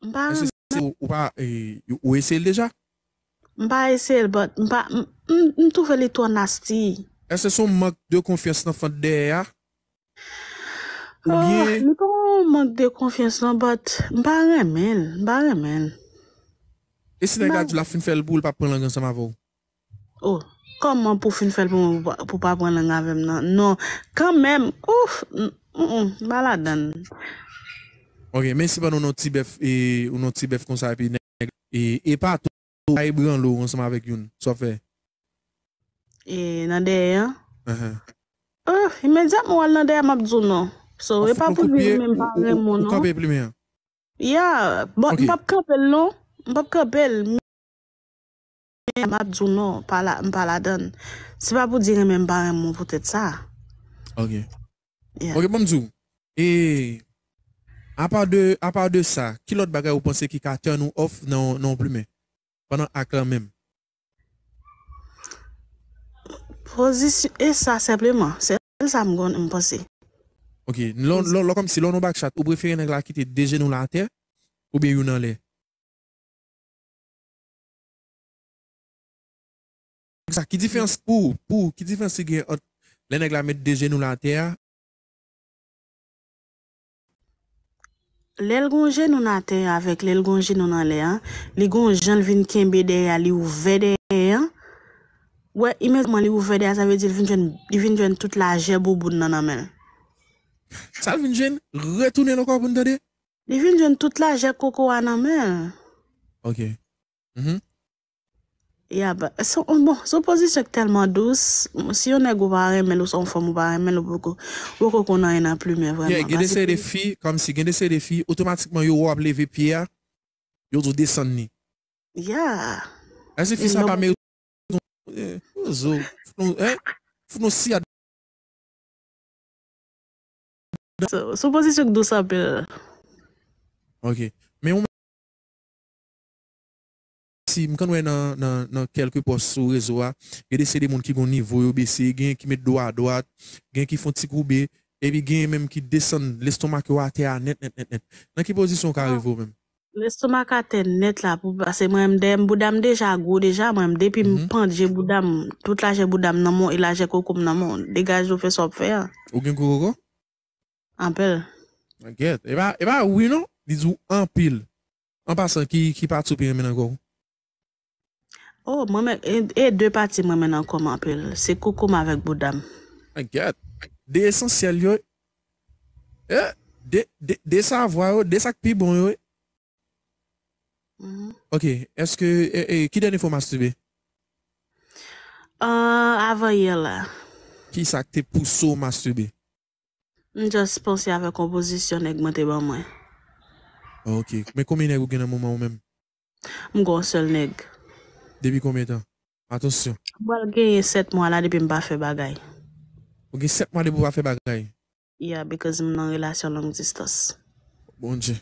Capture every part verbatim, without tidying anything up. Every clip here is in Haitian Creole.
M pa renmen. Èske se ou pa, eh, ou eseye l deja? M pa eseye l, but m pa, m, m, m twouve li twò nasty. Èske se yon mank de konfyans nan fant dèyè a? Oh, li pa yon mank de konfyans non, but m pa renmen l, m pa renmen l. E si nèg la di l ap fin fè l pou ou, l p ap pran lang ansanm avè w? Oh, kòman pou fin fè l pou mwen pou pa pran lang avè m nan? Non, kanmenm, ouf, m pa ladann. Ok, men si pandan w nan ti bèf, e, ou nan ti bèf konsa, epi nèg, e, e pa tou, bay branlo ansanm avèk youn, sa w ap fè? E, nan dèyè an? Oh, imedyatman w al nan dèyè, m ap di w non. So, e pa pou di renmen m pa renmen w non. Ou kanpe plimen an? Yeah, but m p ap kanpe l non. M p ap kanpe l. Men m ap di w non, pa la, m pa ladann. Se pa pou di renmen m pa renmen w poutèt sa. Ok. Ok, ban m di w. E, apa de, apa de sa, ki lòt bagay ou panse ki ka turn ou off nan, nan yon plimen? Pandan ak lan menm. Pozisyon, e sa senpleman, sèl sa m konn, m panse. Ok, lò, lò, lò kòmsi, lò nan yon back shot, ou prefere nèg la kite de jenou l atè, oubyen youn anlè? Sa, ki diferans pou, pou, ki diferans ki gen ant lè nèg la met de jenou l atè a? Lè l gon jenou l atè a avèk lè l gon jenou l anlè a, li gon jan l vin kenbe dèyè a, li ouvè dèyè a. Wè, imedyatman li ouvè dèyè a, sa vle di li vin jwenn, li vin jwenn tout lajè bouboun nan nan men l. Sa l vin jwenn? Retounen l ankò pou n tande? Li vin jwenn tout lajè koko a nan men l. Ok. Ya, ba, se, bon, se yon pozisyon ki tèlman dous. Si yon nèg ou pa renmen l, ou se yon fanm ou pa renmen l, ou poko, ou poko konn anyen nan plimen vrèman. Yeah, gen de seri de fi, kòmsi gen de seri de fi, otomatikman yo wè w ap leve pye a, yo di w desann li. Yeah. Èske fi sa pa merite yon, eh, yon zo, fout nou, eh, fout nou siyat. Se, se yon pozisyon ki dous anpil. Ok. Men ou si m konn wè nan, nan, nan kèlke pòs sou rezo a, gen de se de moun ki gon nivo yo bese, gen ki met do a dwat, gen ki fon ti koube, epi gen menm ki desann lestomak yo atè a nèt, nèt, nèt, nèt. Nan ki pozisyon w ka rive w menm? Lestomak atè nèt la pou pase mwen menm dèyè m bouda m deja gwo deja, mwen menm depi m pandje bouda m, tout lajè bouda m nan men w e lajè koko m nan men w, degaje w fè sa w ap fè a. Ou gen gwo koko? Anpil. Gèt, e pa, e pa wi non, li di w anpil. An pasan, ki, ki pati w pi renmen nan kò w? Oh, mwen menm, e, e de pati mwen renmen nan kò m anpil. Se koko m avèk bouda m. Gèt, de esansyèl yo, eh, de, de, de savwa yo, de sa k pi bon yo. Ok, èske, e, e, ki dènye fwa w mastibe? Ah, avan yè la. Ki sa k te pouse w mastibe? M just panse avèk yon pozisyon nèg mwen te ban mwen. Ok, men konbyen nèg ou gen nan moman ou menm? M gon sèl nèg. Depi konbyen tan? Atansyon. M pral genyen sèt mwa la depi m pa fè bagay. Ou gen sèt mwa depi w pa fè bagay? Yeah, because m nan relasyon long distance. Bondye.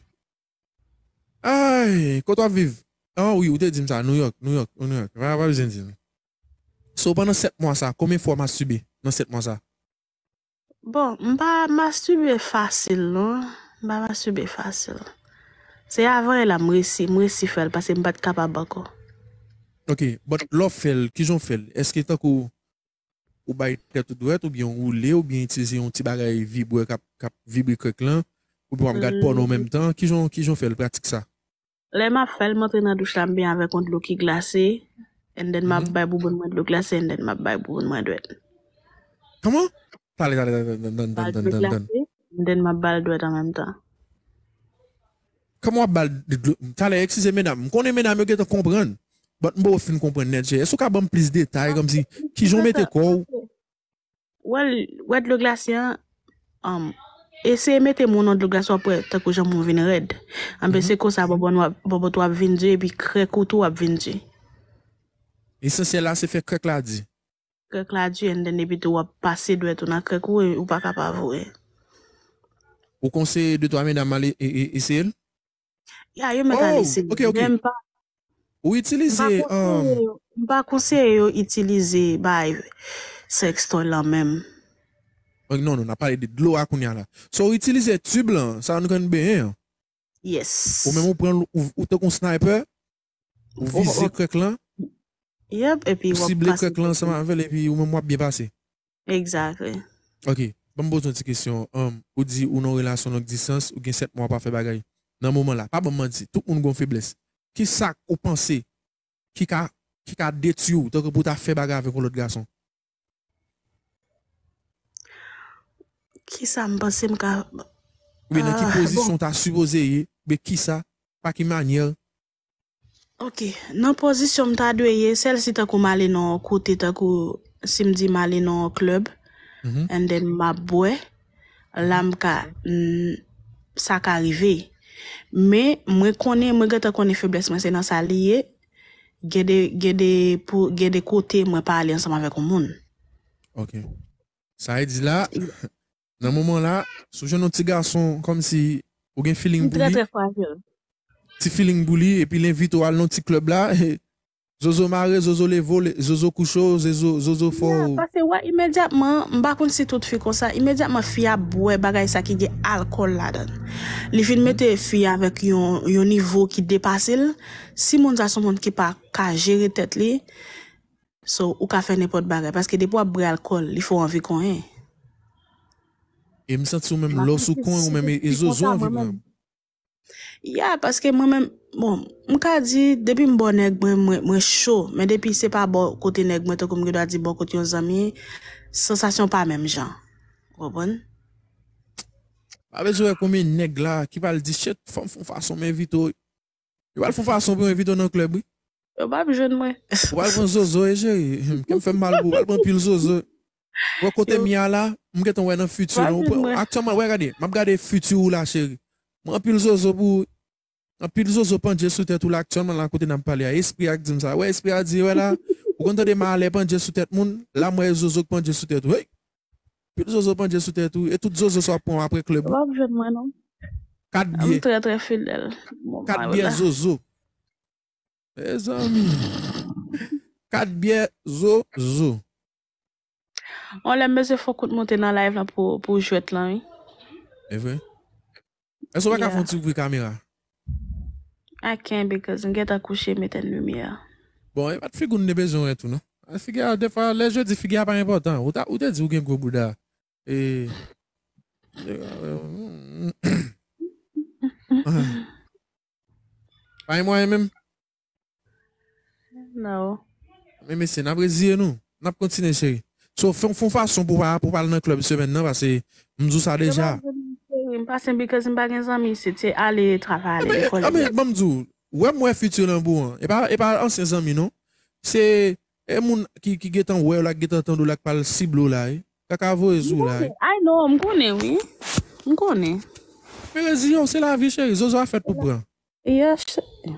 Ay, kote w ap viv? Ah wi, ou te di m sa, New York, New York, New York. Pa, pa bezwen di m. So, pandan sèt mwa sa, konbyen fwa w mastibe nan sèt mwa sa? Bon, m pa mastibe fasil non. M pa mastibe fasil. Se avan yè la m resi, m resi fè l paske m pa t kapab ankò. Ok, but lè w fè l, kijan w fè l? Èske tankou ou bay tèt ou dwèt, oubyen w woule, oubyen itilize yon ti bagay vibrè k ap, k ap vibre krèk lan, oubyen w ap gad pòno an menm tan? Kijan, kijan w fè l, pratik sa? Lè m ap fè l, m antre nan douch la, m benyen avèk yon dlo ki glase, and then m ap bay bouboun mwen dlo glase, and then m ap bay bouboun mwen dwèt. Kòman? Talè, talè, talè, tann, tann, tann, tann, tann. And then m ap ba l dwèt an menm tan. Kòman w ap ba l dlo? Talè, eskize medam, m konnen medam yo gentan konprann, but m poko fin konprann nèt, Jay. Èske w ka ban m plis detay, kòmsi, kijan w mete kò w? Well, wè dlo glase an, um, eseye mete men w nan dlo glase w ap wè tankou janm ou vin rèd. Anben se konsa bòbòt ou ap, bòbòt ou ap vin di epi krèk ou tou ap vin di. Esansyèl la se fè krèk la di. Krèk la di and then epi tou w ap pase dwèt ou nan krèk ou e ou pa ka pa voye. Ou konseye de twa medam ale e, e, eseye l? Ya, yo mèt al eseye. Men m pa, Ou itilize, m pa konseye yo, m pa konseye yo itilize bay sextoy lan menm. Non, non, n ap pale de dlo a kounye a la. So, ou itilize tib lan, sa nou konn benyen an. Yes. Ou menm ou pran l, ou, ou tankou yon sniper, ou vize krèk lan, Yep, epi ou sible krèk lan ansanm avè l, epi ou menm w ap byen pase. Exactly. Ok, ban m poze yon ti kesyon. Um, ou di ou nan relasyon long distance, ou gen sèt mwa ou pa fè bagay. Nan moman la, pa ban m manti, tout moun gen yon feblès. Kisa ou panse ki ka, ki ka detwi w, tankou pou w ta fè bagay avèk yon lòt gason? Kisa m panse m ka... Oubyen nan ki Ah, pozisyon bon. w ta sipoze ye, oubyen kisa, pa ki manyè? Ok, nan pozisyon m ta dwe ye, sèl si tankou m ale nan yon kote, tankou si m di m ale nan yon club, Mhm. and then m ap bwè, la m ka, mm, sa ka rive. Men, mwen konnen, mwen gentan konnen feblès mwen, se nan sa li ye. Gen de, gen de, pou, gen de kote mwen pa ale ansanm avèk yon moun. Ok. Sa vle di la, nan moman la, si w jwenn yon ti gason, kòmsi ou gen feeling M pou trè, li, trè frajil. ti feeling pou li, epi l envite w al nan ti klèb la, zozo mare, zozo leve w, le- zozo kouche w, zozo, zozo fè Yeah, w. Paske wè, imedyatman, m pa konn si tout fi konsa, imedyatman fi a bwè bagay sa ki gen alkòl ladan l. Li fin mete fi a avèk yon, yon nivo ki depase l. Si moun sa se yon moun ki pa ka jere tèt li, so ou ka fè nenpòt bagay. Paske depi w ap bwè alkòl, li fè w anvi konyen. E m santi ou menm lè w sou konyen ou menm e, e zozo anvi pran. Ya, paske mwen menm, bon, m ka di, depi m bò nèg mwen, mwen, mwen cho. Men depi se pa bò kote nèg mwen, tankou m gen dwa di bò kote yon zanmi, sansasyon pa menm jan. Ou konprann? Pa bezwen wè konbyen nèg la ki pral di, "Shit, fò m fè yon fason m envite w." Yo pral fè yon fason pou yo envite w nan klèb, wi. Yo p ap jwenn mwen. Ou pral pran zozo, e cheri. Kè m fè m mal pou ou. Ou pral pran pil zozo. Wè kote m ye a la, m gentan wè nan fiti w lan. Ou pran- Aktyèlman, wè gade, m ap gade fiti w la, cheri. Mwen anpil zozo pou ou. Anpil zozo pandje sou tèt ou la aktyèlman la kote n ap pale a. Espri a k di m sa. Wè, espri a di, wè la, ou konn tande malè pandje sou tèt moun, la m wè zozo k pandje sou tèt ou. Hey! Anpil zozo pandje sou tèt ou. E tout zozo sa w ap pran w apre klèb. Ou p ap jwenn mwen, non. Kat M byè. Trè, trè fidèl. Bon, Kat mwen byè la. Zozo. Mezanmi. Kat byè Zozo. On lè m bezwen fè kout monte nan live lan pou, pou jwèt lan, wi. E vre? Èske w pa ka fè yon ti ouvri kamera? I can't because m gentan kouche, m etenn limyè. Bon, e pa t figi w n te bezwen wè tou, non? A, figi a, defwa, lè jodi, figi a pa enpòtan. Ou ta, ou te di ou gen gwo bouda. E, e, pa gen mwayen menm? No. Men mesye, n ap reziye nou. N ap kontinye, cheri. So, fè, fè yon fason pou pa, pou pa al nan klèb semèn nan, paske m di w sa deja. Cheri, m pase because m pa gen zanmi isit, se ale travay, ale Anben, lekòl. Anben, ban m di w, wè m wè fiti lan pou an. E pa, e pa ansyen zanmi, non. Se, e moun ki, ki gentan wè w la, ki gentan tande w la, ki pral sible w la, e. Kaka voye sou w la, e. I know, m konnen, wi. M konnen. Men reziye w, se lavi, cheri. Zozo a fèt pou pran. Yeah, cheri.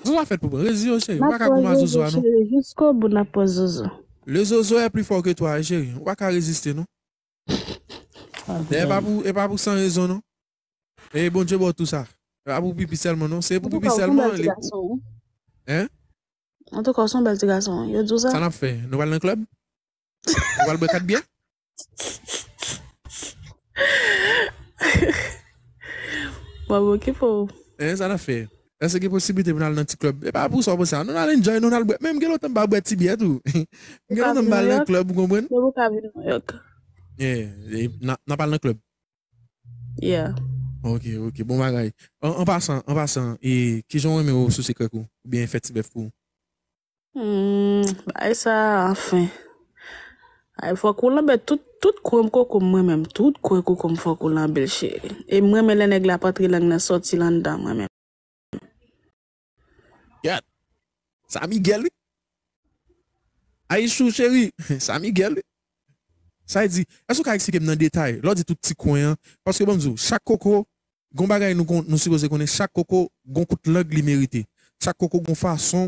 Zozo a fèt pou pran. Reziye w, cheri. Ou pa ka goumen a Zozo a, non. Cheri, jusqu'au bout, n ap pran Zozo. Le Zozo est plus fort que toi, chérie. Ou pa ka reziste, non. E pa pou, e pa pou san rezon, non. E Bondye ba w tou sa. E pa pou pipi sèlman, non. Se pou pipi sèlman. Hein? Antouka, ou se yon bèl ti gason. Yo di w sa? Sa n ap fè? Nou pral nan klèb? Nou pral bwè kat byè? Mwen okipe w. Eh, sa n ap fè? Èske gen posiblite pou n al nan ti klèb? E pa pou sa w panse a. Nou n al enjoy, nou n al bwè. Menm gen lontan m pa bwè ti byè tou. M gen lontan m pa al nan klèb, ou konprann? Depi w ka vin Nouyòk. Yeah, e, n a, n ap al nan klèb. Yeah. Ok, ok, bon bagay. An, an pasan, an pasan, e, kijan w renmen w souse krèk ou? Oubyen fè ti bèf pou ou? Hmm, bagay sa, anfen. Ay, fòk ou lanbè tout, tout kwen koko m mwen menm. Tout kwen koko m fòk ou lanbè l, cheri. E m renmen lè nèg la ap antre lang nan sòti l anndan mwen menm. Gad. Sa Miguel, wi. Ay, chou, cheri. Sa Miguel, wi. Sa vle di, èske w ka eksplike m nan detay? Lè w di tout ti kwen an, paske ban m di w, chak koko, gon bagay nou, kon- nou sipoze konnen, chak koko gon kout lang li merite. Chak koko gon fason,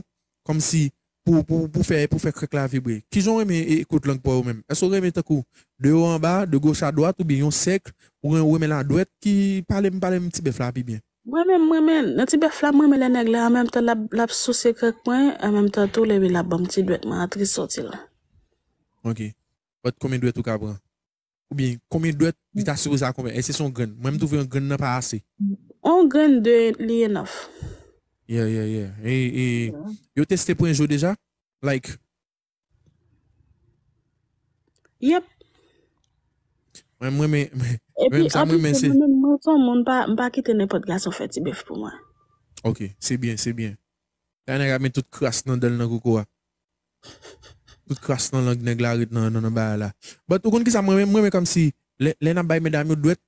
kòmsi, pou, pou, pou fè, pou fè krèk la vibre. Kijan w renmen e, e kout lang pa w menm? Èske w renmen tankou de wo anba, de goch a dwat, oubyen yon sèk, ou ren- ou renmen l a dwèt? Ki, pale m, pale m ti bèf la pi byen. Mwen menm, mwen menm, nan ti bèf la, mwen renmen lè nèg la, an menm tan l ap, l ap souse krèk mwen, an menm tan tou, lè l ap ban m ti dwèt mwen antre sòti la. Ok. But konbyen dwèt ou ka pran? Oubyen, konbyen dwèt li ta sipoze a konbyen? Èske se yon grenn? Mwen, m twouve yon grenn nan pa ase. On grenn de li enough. Yeah, yeah, yeah. E, e, yo teste pwen jo deja? Like, Yep. Mwen, mwen, men, Epi, mwen, sa mwen, men, se mwen, mwen, son moun, pa, m pa kite nenpòt gason fè ti bèf pou mwen. Ok, se byen, se byen. La, nèg ap met tout kras nan dan l nan koko a. Tout kras nan lang nèg la ret nan, nan, nan bagay la. But, ou konn ki sa mwen, mwen, mwen, men kòmsi, lè, lè n ap bay medam yo dwèt,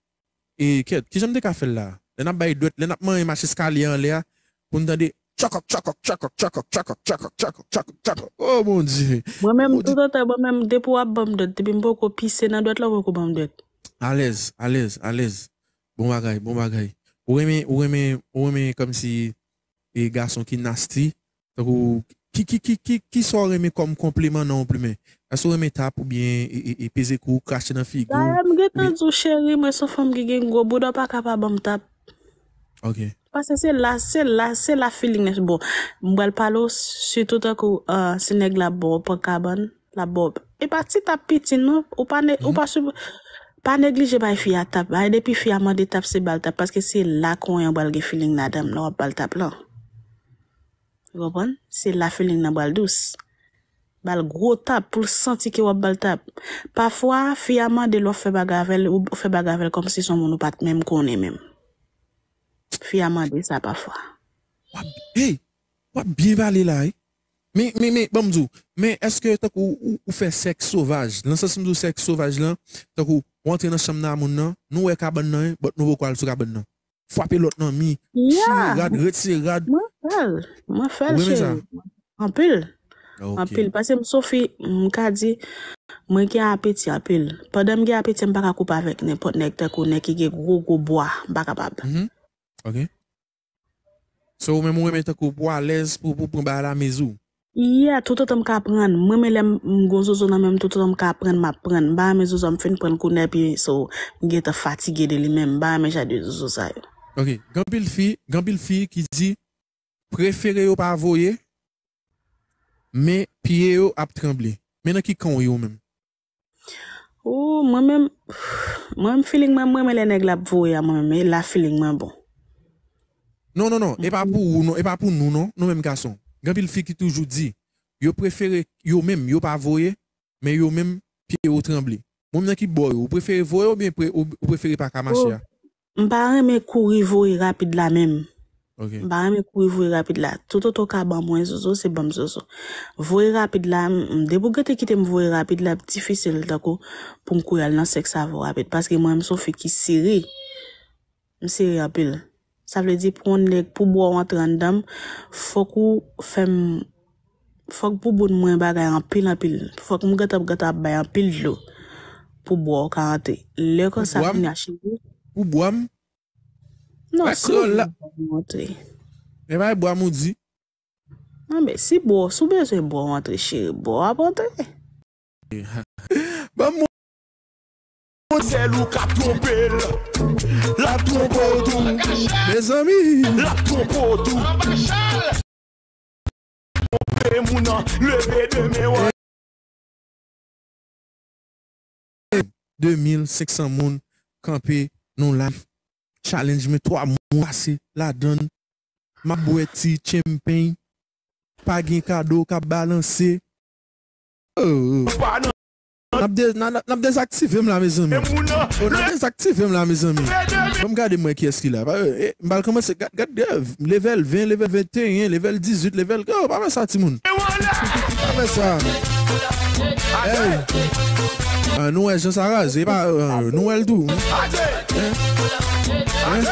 e, kèt, ki jan m te ka fè l la? Lè n ap bay dwèt, lè n ap manyen mach eskalye anlè a, pou n tande, tchakòk, tchakòk, tchakòk, tchakòk, tchakòk, tchakòk, tchakòk, tchakòk, tchakòk. Oh, mon Dieu. Mwen menm, tout otan, mwen menm, depi w ap ban m dwèt, depi m poko pise nan dwèt la, w poko ban m dwèt. Alèz, alèz, alèz. Bon bagay, bon bagay. Ou renmen, ou renmen, ou renmen kòmsi e gason ki nasty, tankou, ki, ki, ki, ki, ki sa w renmen kòm konpliman nan yon plimen? Èske w renmen tap oubyen e, e, e peze kou, krache nan figi w? Dayè, m gentan di w, cheri, mwen se yon fanm ki gen gwo bouda, w pa ka pa ban m tap. Ok. Paske se la, se la, se la feeling nan. Bon, m pral pale w, sitou tankou, ah, si nèg la ba w pran kabann, l ap ba w. E pa ti tap piti, non. Ou pa, ne, ou pa, pa neglije bay fi a tap. Ay, depi fi a mande tap, se ba l tap. Paske se la konyen an pral gen feeling ladan l, lè w ap ba l tap lan. Ou konprann? Se la feeling nan pral dous. Ba l gwo tap pou l santi ke w ap ba l tap. Pafwa, fi a mande l, w ap fè bagay avè l, ou fè bagay avè l kòmsi se yon moun ou pa t menm konnen menm. Fi a mande sa pafwa. W ap, hey, w ap byen pale la, wi. Men, men, men, ban m di w, men èske tankou ou, ou fè sèks sovaj? Nan sans m di w sèks sovaj lan, tankou ou antre nan chanm nan a moun nan, nou wè kabann nan, but nou poko al sou kabann nan. Frape lòt nan mi, chire rad, retire rad. Mwen fè l. Mwen fè l, cheri. Anpil. Anpil. Paske m Sophie, m ka di, mwen gen apeti anpil. Pandan m gen apeti, m pa ka koupe avèk nenpòt nèg tankou nèg ki gen gwo, gwo bwa. M pa kapab. Ok. So, ou menm ou renmen tankou pou alèz pou, pou pran bagay la mezi w? Yeah, toutotan m ka pran. Mwen menm lè m m gon zozo nan men m, toutotan m ka pran, m ap pran. M pa renmen zozo a m fin pran l kounye a, epi so, m gentan fatige de li menm. M pa renmen jan de zozo sa yo. Ok, gen anpil fi, gen anpil fi ki di, prefere yo pa voye, men pye yo ap tranble. Men nan ki kan w ye ou menm? Ooh, mwen menm, mwen menm feeling mwen, mwen renmen lè nèg la ap voye a mwen menm, e la feeling mwen bon. Non, non, non, e pa pou ou, non, e pa pou nou, non, nou menm gason. Gen anpil fi ki toujou di, yo prefere yo menm, yo pa voye, men yo menm, pye yo tranble. Ou menm nan ki bò yo, ou prefere voye oubyen pre, ou, ou prefere pa ka mache a? M pa renmen kouri voye rapid la menm. M pa renmen kouri voye rapid la. Toutotan w ka ban mwen zozo, se ban m zozo. Voye rapid la, m, m, depi w gentan kite m voye rapid la, ap difisil tankou pou m kouri al nan sèks avè w rapid. Paske mwen, m se yon fi ki sere. M sere anpil. Sa vle di pou yon nèg, pou bwa w antre anndan m, fòk ou fè m Fòk bouboun mwen bagay anpil, anpil. Fòk m gentan, gentan ap bay anpil dlo pou bwa w ka antre. Lè konsa, kounye a, cheri. Pou bwa m? Non, si w bwa m antre. E bay bwa m ou di. Non, men si bwa w, si w bezwen bwa w antre, cheri, bwa w ap antre. Ban m Sèl ou k ap twonpe l, l ap twonpe w tou. Mezanmi. L ap twonpe w tou. Twonpe moun nan, leve de men w. De mil senk san moun kanpe nan live challenge, men twa mwa pase ladan l. M ap bwè ti tchenpeny. Pa gen kado k ap balanse. Oh. N ap de, n a, n ap dezaktive m la, mezanmi. Oh, n ap dezaktive m la, mezanmi. Ban m gade m wè kiyès ki la. Pa, eh, m pral kòmanse. Gad, gad, gad. Level ven, level venteyen, level dizuit, level, oh, pa fè sa, timoun. Pa fè sa. Hey. Ah, nou wè jan sa raze, e pa, ah, nou wè l tou. Hein? Hein?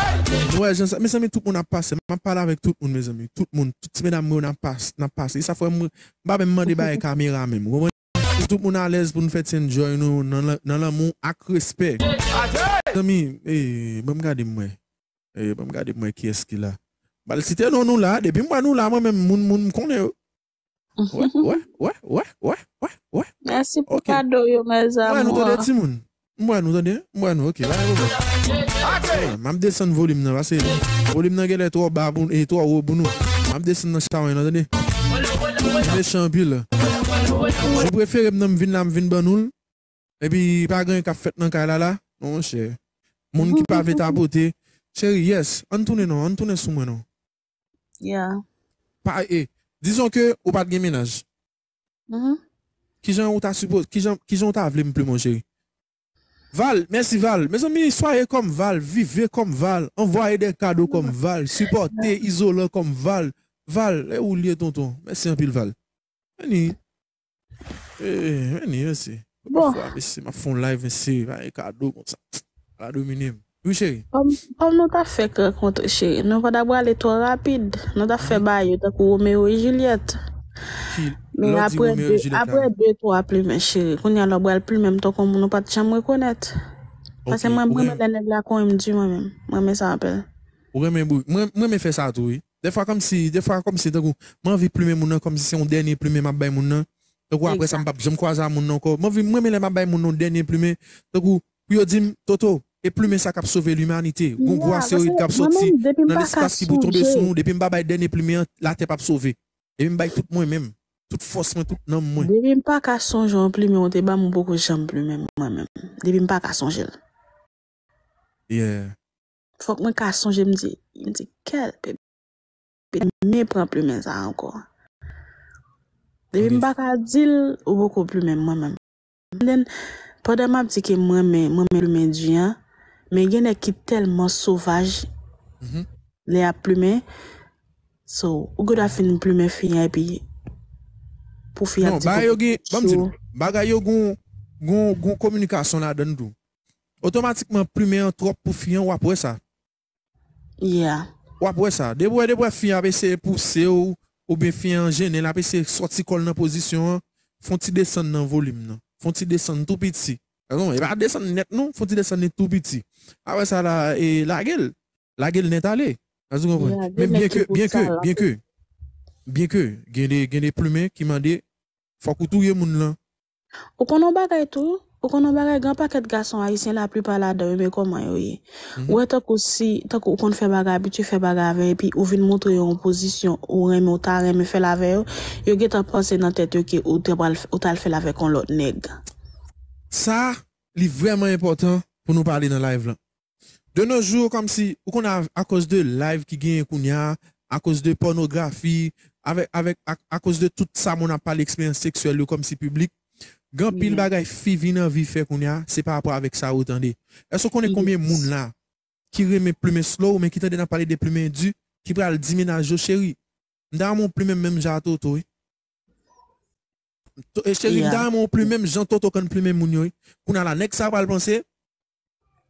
Nou wè jan sa, mezanmi, tout moun ap pase. M ap pale avèk tout moun, mezanmi. Tout moun, tout ti medam mwen yo n ap pas-, n ap pase. E sa fè mwen, m pa menm mande bagay kamera menm. Ou konprann? Pou tout moun alèz, pou nou fè ti enjoy nou nan, nan lanmou ak respè. Mezanmi, eh, ban m gade m wè. Eh, ban m gade m wè kiyès ki la. M pral site non nou la, depi m wè nou la, mwen menm, moun, moun m konnen yo. Wè, wè, wè, wè, wè, wè, wè. Mèsi pou kado yo, mes amours. Mwen, nou tande timoun. M wè nou, tande. M wè nou, ok. Pa gen pwoblèm. M ap desann volim nan, paske volim nan genlè twò ba pou, e twò wo pou nou. M ap desann nan chawony nan, tande. Mechan anpil. Jou prefere m nan, m vin la, m vin ban nou l. Epi pa gen anyen k ap fèt nan kay la la. Non, monchè. Moun ki pa vle tapote, Cheri, yes. Ann tounen non, ann tounen sou mwen non. Yeah. Pa, e, dizon ke ou pa t gen mennaj. Mhm. Kijan ou ta sipoze, kijan, kijan ou ta vle m plumen w, cheri? Val, mèsi Val. Mezanmi, swaye kòm Val, vive kòm Val, anvwaye de kado kòm Val, sipòte izolan kòm Val. Val, e ou l ye tonton? Mèsi anpil Val. Vini. E, vini, mèsi. Bon. Pafwa, mèsi, m ap fè yon live, mèsi, pa gen kado konsa. La domine m. Wi, cheri. Kòm kòm nou ta fèk rankontre, cheri, nou pa ta prale twò rapid. Nou ta fè bagay yo tankou Romeo e Juliet. Ki, Men lè w di apre Romeo de, e Juliet la. Apre de, twa plimen, cheri, kounye a lè w pral plimen m tankou moun ou pa t janm rekonèt. Paske Ok, mwen, ou mwen renmen renmen, lè nèg la konyen m di mwen menm. Mwen renmen sa anpil. ou renmen bri-, mwen, mwen renmen fè sa tou, wi. Defwa kòmsi, defwa kòmsi, tankou, mwen anvi plimen moun nan kòmsi se yon dènye plimen m ap bay moun nan. Tankou apre sa, m p ap janm kwaze a moun nan ankò. Mwen anvi, mwen renmen lè m ap bay moun nan yon dènye plimen. Tankou, pou yo di m, Toto, e plimen sa k ap sove limanite. Gon gwo asteroid k ap soti nan lespas ki pou tonbe sou nou. Depi m pa bay dènye plimen an, latè p ap sove. Depi m bay tout mwen menm, tout fòs mwen, tout nanm mwen. Depi m pa ka sonje yon plimen ou te ban m, ou poko janm plimen mwen menm. Depi m pa ka sonje l. Yeah. Fòk mwen ka sonje, m di, m di, kèl bebe, men pran plimen sa ankò. Depi m Ok. pa ka di l, ou poko plimen mwen menm. And then, pandan m ap di ke mwen renmen, mwen renmen plimen di an, men gen nèg ki tèlman sovaj, Mhm. lè y ap plimen. So, ou gen dwa fin plimen fi an epi pou fi an Non, di bagay yo gen, ban m di nou, bagay yo gon, gon, gon kominikasyon ladan l tou. Otomatikman, plimen an twòp pou fi an, w ap wè sa. Yeah. W ap wè sa. Depi w wè, depi w wè fi an ap eseye pouse w, oubyen fi an jennen, l ap eseye sòti kò l nan pozisyon an, fè yon ti desann nan volim nan. Fè yon ti desann tou piti. Ou konprann? E pa desann nèt non, fè yon ti desann li tou piti. Apre sa la, e lage l. Lage l nèt ale. Èske w konprann? Yeah, Men gen nèg byen ki ke, pou byen ke, sa l ap byen ke, byen ke, gen de, gen de plimen ki mande, fòk ou touye moun lan. Ou konn yon bagay tou? Ou konn yon bagay, gen yon pakèt gason ayisyen, laplipa ladan yo, men kòman yo ye. Mhm. Ou wè tankou si, tankou ou konn fè bagay, abitye fè bagay avè, epi ou vin montre yo yon pozisyon ou renmen, ou ta renmen fè l avè yo, yo gentan panse nan tèt yo ke ou te pral, ou t al fè l avèk yon lòt nèg. Sa, li vrèman enpòtan pou nou pale nan live lan. De nos jours, kòmsi, ou konn a, akoz de live ki genyen kounye a, akoz de pònografi, avèk, avèk, a, akoz de tout sa moun ap pale eksperyans seksyèl yo kòmsi piblik, gen anpil Yeah. bagay fi vin anvi fè kounye a, se pa rapò avèk sa yo tande. Èske w konnen konbyen Yes. moun la ki renmen plimen slow, men ki tande n ap pale de plimen di, ki pral di mennaj yo, cheri, m ta renmen w plimen m menm jan a Toto, wi. To-, e cheri, m ta Yeah. renmen w plimen m jan Toto konn plimen moun yo, wi. Kounye a la, nèg sa pral panse,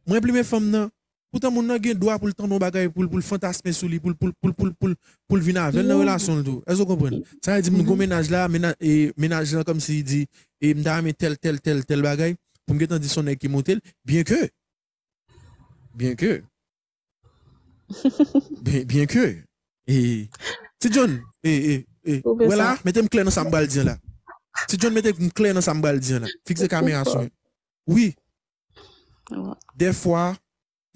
mwen plimen fanm nan. Poutan moun nan gen dwa pou l tande yon bagay, pou l, pou l fantasme sou li, pou l, pou l, pou l, pou l, pou l, pou l vin avè l nan Yeah. relasyon l tou. Èske w konprann? Sa vle di, moun gon Mhm. mennaj la, mena-, e, mennaj lan kòmsi li di, e, m ta renmen tèl, tèl, tèl, tèl bagay, pou m gentan di se yon nèg ki monte l, byen ke, byen ke, byen, byen ke, e, Ti John, e, e, e, Koupe wè la, sa. mete m klè nan sa m pral di an la. Ti John, mete m klè nan sa m pral di an la. Fikse kamera sou mwen. Wi, Ouais. dèfwa,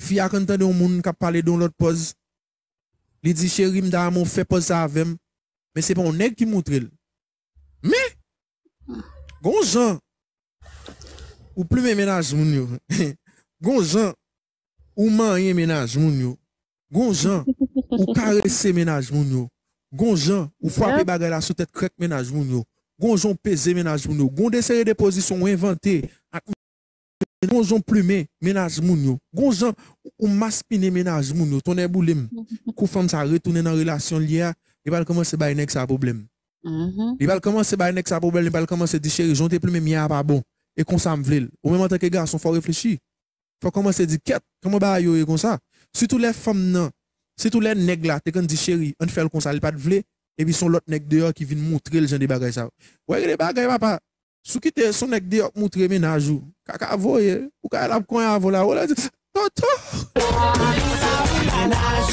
fi a konn tande yon moun k ap pale de yon lòt pòz. Li di, cheri, m ta renmen w fè pòz sa avè m. Men se pa yon nèg ki montre l. Men, gon jan ou plimen mennaj moun yo. Gon jan ou manyen mennaj moun yo. Gon jan ou karese mennaj moun yo. Gon jan ou frape Yep. bagay la sou tèt krèk mennaj moun yo. Gon jan ou peze mennaj moun yo. Gon de seri de pozisyon ou envante ak gon jan ou plimen mennaj moun yo. Gon jan ou maspinen mennaj moun yo. Tonnè boule m. Kou fanm sa retounen nan relasyon l ye a, li pral kòmanse bay nèg sa pwoblèm. Mhm. Li pral kòmanse bay nèg sa pwoblèm, li pral kòmanse di, cheri, jan w te plimen m yè a pa bon. E konsa m vle l. Ou menm antanke gason, fò w reflechi. Fò w kòmanse di, kèt, kòman bagay yo ye konsa? Sitou lè fanm nan, sitou lè nèg la te konn di, cheri, ann fè l konsa, li pa t vle, epi se yon lòt nèg deyò ki vin montre l jan de bagay sa yo. Wè, gen de bagay, papa, si w kite se yon nèg deyò k montre mennaj ou, kaka voye, ou ka al ap konyen avè w la, ou la di, Toto!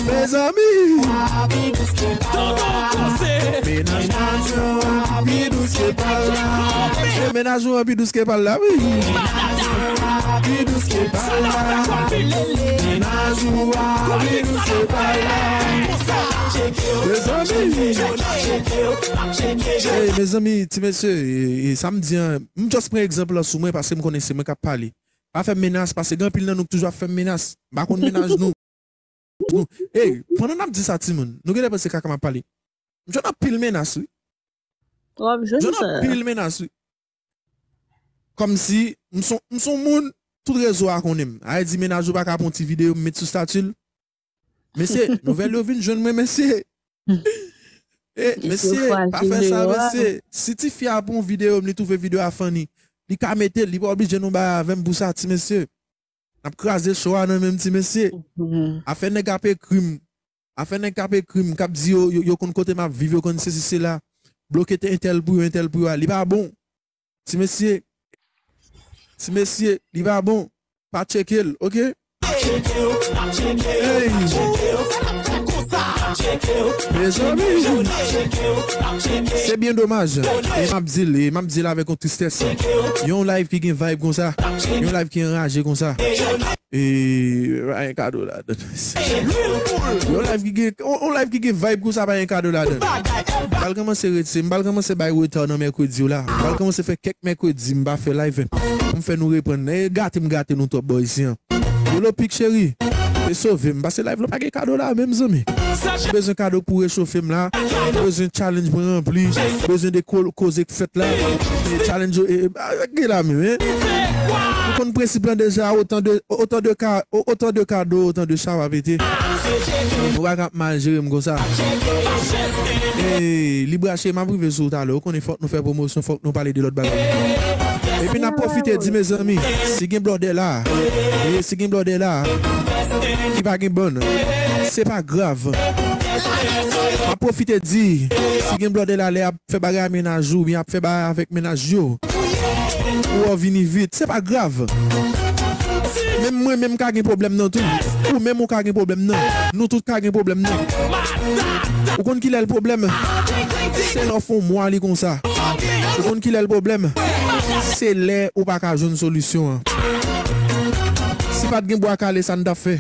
Mezanmi! Mennaj ou an pi dous ke pa l la. Se mennaj ou an pi dous ke pa l la, wi. Pi dous ke pa l la. Mennaj ou an pi dous ke pa l la. Mezanmi! Ey, mezanmi, ti mesye, e, e, sa m di an, m just pran egzanp lan sou mwen, paske m konnen se mwen k ap pale. Pa fè m menas, paske gen anpil nan nou k toujou ap fè m menas. M pa konn mennaj nou. Nou, ey, pandan n ap di sa, timoun, nou genlè panse kaka m ap pale. M jwenn anpil menas, wi. W ap M jwenn jwenn sa. anpil menas, wi. Kòmsi m son, m son moun, tout rezo a konnen m. A di mennaj ou pa ka pran ti videyo, m met sou stati l. Mesye, nouvèl yo vin jwenn mwen, mesye. E, mesye, pa fè sa, mesye. Si ti fi a pran videyo m, li twouve videyo a funny, li ka mete l, li pa oblije nou bay avè m pou sa, ti mesye. N ap kraze show a nan menm, ti mesye. Afè nèg ap ekri m. Afè nèg k ap ekri m, k ap di yo, yo, yo konn kote m ap viv, yo konn sesi sela. Bloke te entèl pou yo, entèl pou yo, li pa bon. Ti mesye. Ti mesye, li pa bon. Pa tcheke l, oke? Hey. Mezanmi. Se byen domaj. E m ap di l, e m ap di l avèk yon tristès. Yon live ki gen vibe konsa. Yon live ki anraje konsa. E pa gen kado ladan. Yon live ki gen, yon, yon live ki gen vibe konsa pa gen kado ladan. M pral kòmanse rete, m pral kòmanse bay reta nan mèkredi yo la. M pral kòmanse fè kèk mèkredi m pa fè live. Pou m fè nou reprann. E gate m gate nou twòp bò isi an. Yolo Pic cheri, e sove m. Pase live la pa gen kado la menm zanmi. M bezwen kado pou rechofe m la. M bezwen challenge pou ranpli. M bezwen de ko-, koze k fèt la. E challenge yo, e, e, a, gen la menm, hein. Ou konn prensip lan deja, autant de, autant de ka-, autant de cadeaux, autant de char va pete. Ou pa ka ap mal jere m konsa. E, Librache, m ap rive sou ou talè. Ou konnen fòk nou fè pwomosyon, fòk nou pale de lòt bagay. Epi n ap pwofite di, mezanmi, si gen blòdè la, e si gen blòdè la, ki pa gen bann, se pa grav. M ap pwofite di, si gen blòdè la, lè ap fè bagay a mennaj ou, oubyen ap fè bagay avèk mennaj yo, ou wè w vini vit, se pa grav. Menm mwen menm ka gen pwoblèm nan tou. Ou menm ou ka gen pwoblèm nan. Nou tout ka gen pwoblèm nan. Ou konn kilè l pwoblèm? Se lè w fè yon mwa li konsa. Ou konn kilè l pwoblèm? Se lè ou pa ka jwenn solisyon an. Si pa t gen bwa kale, sa n t ap fè?